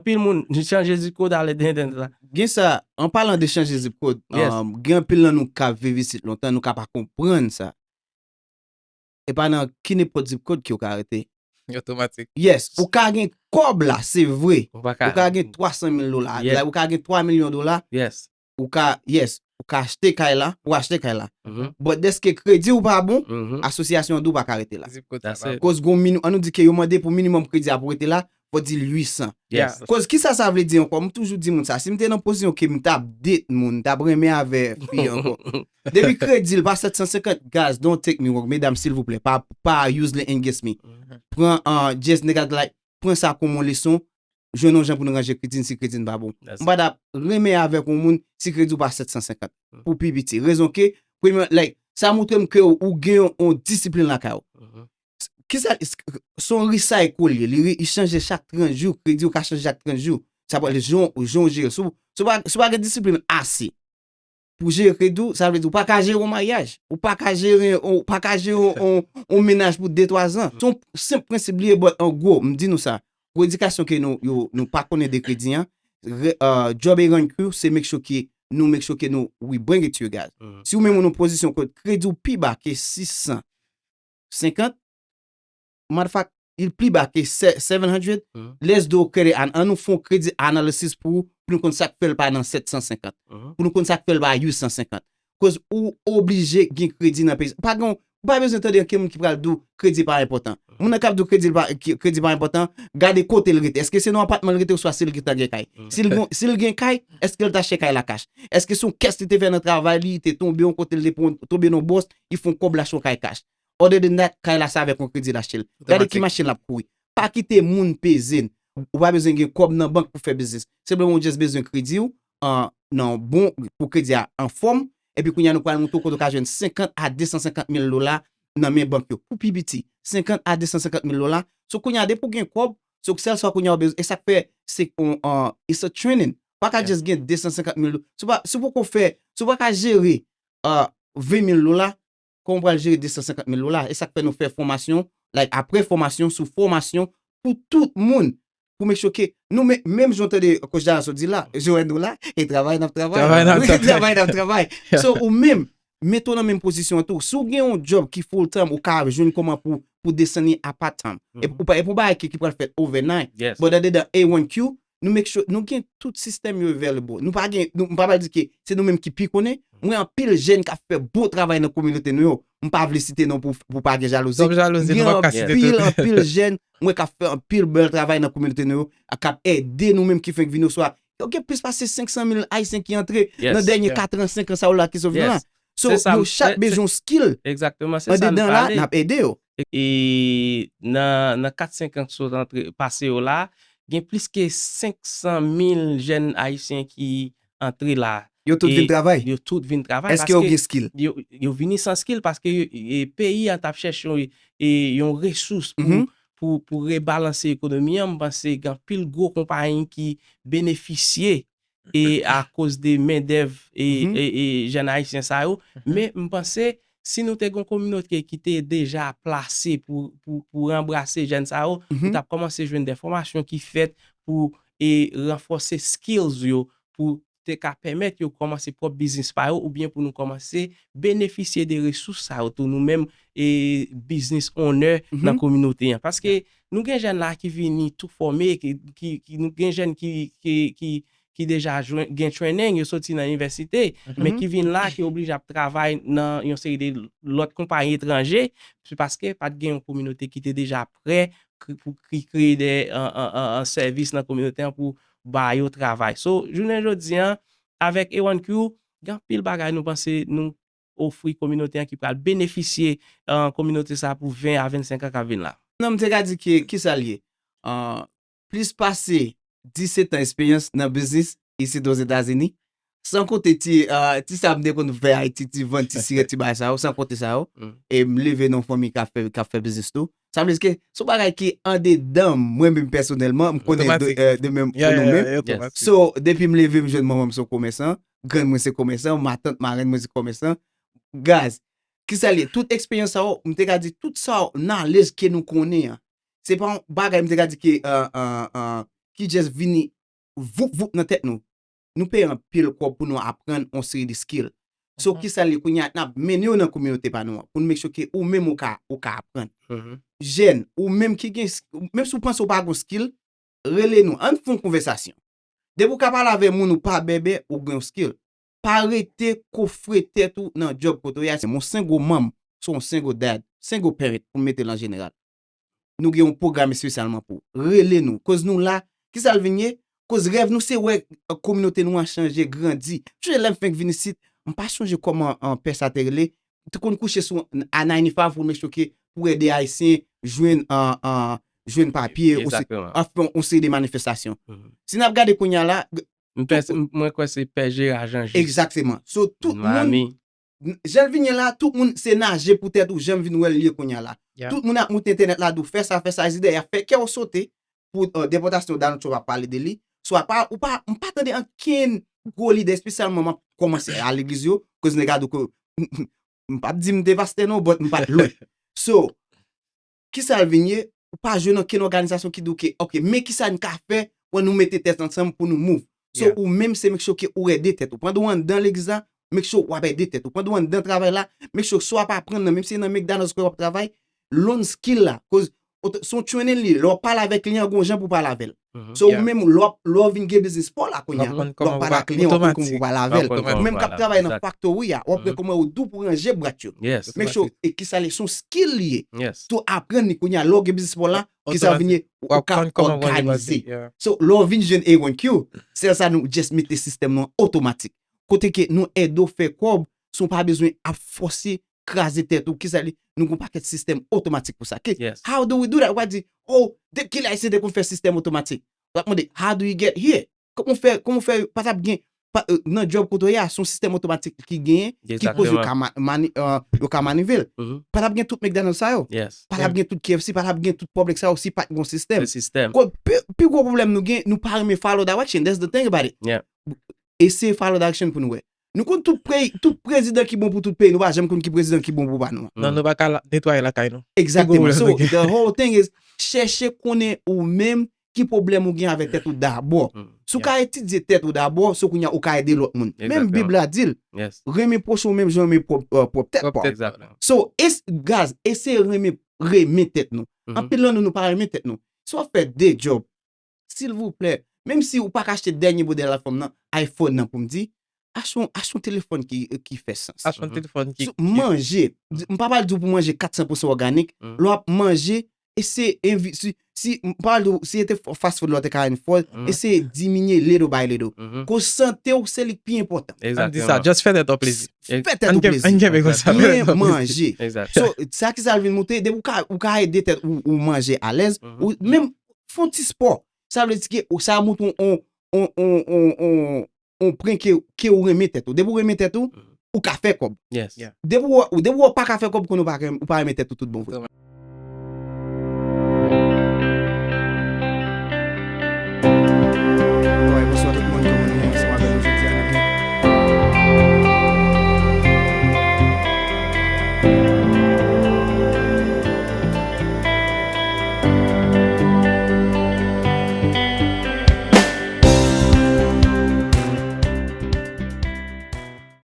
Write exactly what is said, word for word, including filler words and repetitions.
Anpil moun chanje zip code ale nan entènèt la. Gen sa, an palan de chanje zip code, Yes. um, gen anpil nan nou k ap viv isit lontan, nou ka pa konprann sa. E pa nan ki nenpòt zip code ke w ka rete. Otomatik. Yes, ou ka gen kòb la, se vre. Ou pa Ou ka gen twa san mil dola, Yeah. like, ou ka gen twa milyon dola, Yes. ou ka, yes, ou ka achte kay la, ou achte kay la. Mhm. But dèske kredi ou pa bon, Mhm. asosyasyon an di w pa ka rete la. Zip code That's sa it. Koz gon mini, an nou di ke yo mande pou minimum kredi a pou rete la, fò di l uit san. Yes. Koz ki sa sa vle di ankò? M toujou di moun sa. Si m te nan pozisyon ke m t ap date moun, m t ap renmen avè fi ankò. Depi kredi l pa sèt san senkant, guys, don't take me wrong. Medam, silvouplè, pa, pa use li against me. Pran, uh, just nigga, like, pran sa kòm yon leson. Jwenn yon jan pou nou ranje kredi n si kredi n pa bon. That's M pa t ap renmen avèk yon moun si kredi w pa sèt san senkant. Pou pi piti. Rezon ke, premye, like, sa montre m ke ou gen yon, yon disiplin lakay ou. Mhm. Kisa, se yon recycle li ye. Li, li chanje chak trant jou, kredi ou ka chanje chak trant jou. Sa pral jan, jan w jere. Si w, si w pa, si w pa gen disiplin ase pou jere kredi w, sa vle di ou pa ka jere yon maryaj. Ou pa ka jere, ou pa ka jere yon, yon, yon mennaj pou de twa zan. Se yon senp prensip li ye, but an gwo, m di nou sa. Pou edikasyon ke nou, yo, nou pa konnen de kredi an, re, uh, job A one Q, se make sure ke nou make sure ke nou, we bring it to you guys. Mhm. Si w menm ou nan pozisyon kote kredi w pi ba ke sis san senkant, matter of fact, il pi ba ke se, seven hundred, Mhm. let's do credit an, an nou fè yon credit analysis pou, pou nou konn sa k fè l pa nan sèt san senkant. Mhm. Pou nou konn sa k fè l pa uit san senkant. Koz ou oblije gen kredi nan peyi. Pa gen, ou pa bezwen tande ankenn moun ki pral di w kredi pa enpòtan. Moun nan k ap di w kredi pa, ki- kredi pa enpòtan, gade kote l rete. Èske se nan apatman l rete oswa si l gentan gen kay? Si l gon- si l gen kay, èske l t achte kay la cash? Èske se yon kès li te fè nan travay li, li te tonbe yon kote, li te pran- tonbe nan bòs, li fè yon kòb, l achte yon kay cash? Other than that, kay la se avèk yon kredi l achte l. Gade ki Otomatik. Machin l ap kouri. Pa kite moun peze n. Ou pa bezwen gen kòb nan bank pou fè biznis. Senpleman ou just bezwen kredi w an, nan bon, pou kredi a anfòm. Epi kounye a nou pral montre w kote w ka jwenn senkant a de san senkant mil dola nan men bank yo. Pou pi piti, senkant a de san senkant mil dola. So kounye a depi w gen kòb, so sèl sa kounye a w bezwen. E sa k fè se on, an, it's a training. Pa ka Yeah. Just gen de san senkant mil dola. Si w pa, si w poko fè, si w pa ka jere, uh, ven mil dola, kòman w pral jere de san senkant mil dola? E sa k fè nou fè fòmasyon, like, apre fòmasyon, sou fòmasyon, pou tout moun. Pou make sure ke nou, men- menm jan w tande Coach Dara sot di la, je wè nou la, e travay n ap travay. Travay n ap Wi, travay. Travay n ap travay. So, ou menm, mete w nan menm pozisyon an tou. Si w gen yon job ki full time, ou ka jwenn kòman pou, pou desann li a part time. E Mhm. ou pa, e pou bagay ki, ki pral fèt overnight. Yes. But andedan A one Q, nou make sure, nou gen tout sistèm yo available. Nou pa gen, nou, m pa pral di ke se nou menm ki pi konnen. Mwen anpil jèn k ap fè bon travay nan kominote nou yo. M pa vle site non pou, pou pa gen jalouzi. Stop jalouzi, nou pa ka site Gen tout. Anpil, anpil jèn, mwen k ap fè anpil bèl travay nan kominote nou yo, k ap ede nou menm ki fenk vini oswa. Yo gen plis pase senk san mil Ayisyen ki antre Yes. Nan dènye Yeah. kat an, senk an sa yo la ki sot vin la. Yes. So, Se sa, yo m- chak se- bezwen yon skill. Exactement, c'est ça. Andedan la, n ap ede yo. E nan, nan kat senk an ki sot antre, pase yo la, gen plis ke senk san mil jèn ayisyen ki antre la. Yo tout E vin travay. Yo tout vin travay. Èske yo Paske gen skill? Yo, yo vini san skill paske yo- e, peyi an t ap chèche yon, e, yon resous pou, Mhm. pou, pou rebalanse ekonomi an. M panse gen anpil gwo konpayi ki benefisye e akoz de mendèv e, Mhm. e, e jèn ayisyen sa yo. Men m panse si nou te gen yon kominote ki te deja plase pou, pou, pou anbrase jèn sa yo, Mhm. nou t ap kòmanse jwenn de fòmasyon ki fèt pou e ranfòse skills yo pou te ka pèmèt yo kòmanse pwòp biznis pa yo oubyen pou nou kòmanse benefisye de resous sa yo tou nou menm e business owner Mhm. nan kominote an. Paske nou gen jèn la ki vini tou fòme, ki, ki, ki nou gen jèn ki, ki, ki, ki deja jwenn, gen training, yo soti nan inivèsite, men Mhm. ki vin la, ki oblije ap travay nan yon seri de lòt konpayi etranje, se paske pa t gen yon kominote ki te deja prè kre- pou ki kreye de an, an, an, an sèvis nan kominote an pou ba yo travay. So, jounen jodi an, avèk A one Q, gen anpil bagay nou panse nou ofri kominote an ki pral benefisye an kominote sa pou ven a vennsenk an k ap vin la. Non, m te ka di ke, ki sa l ye? An, plis pase disèt an eksperyans nan biznis isit Ozetazini. San konte ti, ah, ti sa m te konn fè Ayiti, ti vann, ti sirèt, ti bagay sa yo, san konte sa yo. Mm. E m leve nan fanmi k ap fè, k ap fè biznis tou. Sa vle di ke se yon bagay ki andedan mwen menm pèsonèlman, m konnen de, Otomatik. eh, de menm Ya, pou nou ya, menm. ya, otomatik. So, depi m leve, m jwenn manman m se yon komèsan, grann mwen se komèsan, matant, marenn mwen se komèsan. Guys, ki sa l ye? Tout eksperyans sa yo, m te ka di tout sa yo, knowledge ke nou konnen an. Se pa yon bagay m te ka di ke, uh, uh, uh, ki just vini voup voup nan tèt nou. Nou peye anpil kòb pou nou aprann yon seri de skill. So, kisa l ye kounye a, n ap mennen yo nan kominote pa nou an, pou n make sure ke ou menm ou ka, ou ka aprann. Jèn, ou menm ki gen, menm si w panse w pa gen skill, rele nou, ann fè yon konvèsasyon. Depi w ka pale avè moun ou pa bèbè, ou gen yon skill. Pa rete kofre tèt ou nan djòb kote w ye a, se yon single mom, se yon single dad, single parent pou m mete l an jeneral. Nou gen yon pwogram espesyalman pou ou. Rele nou, koz nou la. Kisa l vin ye? Koz rèv nou se wè, eh, kominote nou an chanje, grandi. M sonje lè m fenk vin isit, m pa sonje kòman, eh, pè sa te rele. Te konn kouche sou a ninety-five pou make sure ke pou ede Ayisyen jwenn, eh, eh, jwenn papye, ou se, anfen, yon seri de manifestasyon. Si n ap gade kounye a la, m pè, m, mwen kwè se pè Jera Jan Jis. Egzakteman. So, tout moun, jan l vin ye la, tout moun se naje pou tèt ou, jan m vin wè l ye kounye a la. Tout moun ap moute entènèt la, di w fè sa, fè sa, zidè, y ap fè kè w sote pou, eh, depòtasyon Donald Trump ap pale de li. So, apa, ou pa, m pa tande ankenn gwo lidè, espesyalman m ap kòmanse al legliz yo, koz nèg a di w ke m p ap di m te pastè non, but m pa t lwen. So, kisa l vin ye? Ou pa jwenn okenn òganizasyon ki di w ke, ok, men kisa n ka fè pou nou mete tèt ansanm pou nou move. So, ou menm se make sure ke ou ede tèt ou. Pandan w anndan legliz la, make sure w ap ede tèt ou. Pandan w anndan travay la, make sure si w ap aprann nan, menm si se nan McDonald's ke w ap travay, learn skill la. Koz se yon training li, lè w pale avèk kliyan, gon jan pou w pale avè l. So, ou menm, lè w ap, lè w vin gen biznis pa w la kounye a, lè w ap pale ak kliyan, w ap konn kòman pou w pale avè l. Ou menm k ap travay nan factory a, w ap wè kòman yo di w pou ranje bwat yo. Make sure, e kisa l ye, se yon skill li ye. Si w aprann li kounye a, lè w gen biznis pa w la, kisa vin ye, ou ka òganize. So, lè w vin jwenn A one Q, se sa nou just mete sistèm nou an otomatik. Kote ke nou ede w fè kòb, san w pa bezwen ap fòse kraze tèt ou, kisa li, nou gon pakèt sistèm otomatik pou sa. Ke, how do we do that? W a di, oh, depi kilè Ayisyen te konn fè sistèm otomatik? W ap mande, how do we get here? Kòman w fè, kòman w fè, pa t ap gen, pa, eh, nan djòb kote w ye a, se yon sistèm otomatik ki genyen, ki koz yo ka ma-, mani-, eh, yo ka manivle l. Pa t ap gen tout McDonald's sa yo. Pa t ap gen tout K F C, pa t ap gen tout Publix sa yo, si pa t gon sistèm. Pi, pi gwo pwoblèm nou gen, nou pa renmen follow direction. That's the thing about it. Eseye follow direction pou nou wè. Nou konn tout peyi, tout prezidan ki bon pou tout peyi, nou pa janm konn ki prezidan ki bon pou pa nou an. Non, nou pa ka la-, netwaye lakay nou. Exactement. So, the whole thing is, chèche konnen ou menm ki pwoblèm ou gen avèk tèt ou dabò. Si w ka etidye tèt ou dabò, so kounye a ou ka ede lòt moun. Menm Bib la di l, renmen pwochen w menm jan w renmen pwòp, eh, pwòp tèt pa w. So, es-, guys, eseye renmen, renmen tèt nou. Anpil nan nou, nou pa renmen tèt nou. Si w ap fè de djòb, silvouplè, menm si ou pa ka achte dènye modèl iPhone nan, iPhone nan pou m di, achte yon, achte yon telefòn ki, ki fè sans. Achte yon telefòn ki, so, ki manje, m pa pral di w pou manje kat san pousan òganik, lè w ap manje, eseye envi-, si, si, m pa pral di w, si se te f-, fast food lè w te ka enfòl, eseye diminye little by little. Koz sante w se li k pi enpòtan. Ann di sa, just fè tèt ou plezi. Fè tèt ou plezi. Ann kenbe konsa. Byen manje. So, sa ki sa l vin montre, depi ou ka, ou ka ede tèt ou, ou manje alèz, ou menm fè yon ti spò. Sa vle di ke ou, sa montre yon, yon, yon, yon, yon, yon pwen ke, ke ou renmen tèt ou. Depi ou renmen tèt ou, ou ka fè kòb. Depi ou, depi ou pa ka fè kòb, konnen ou pa, ou pa renmen tèt ou tout bon vre.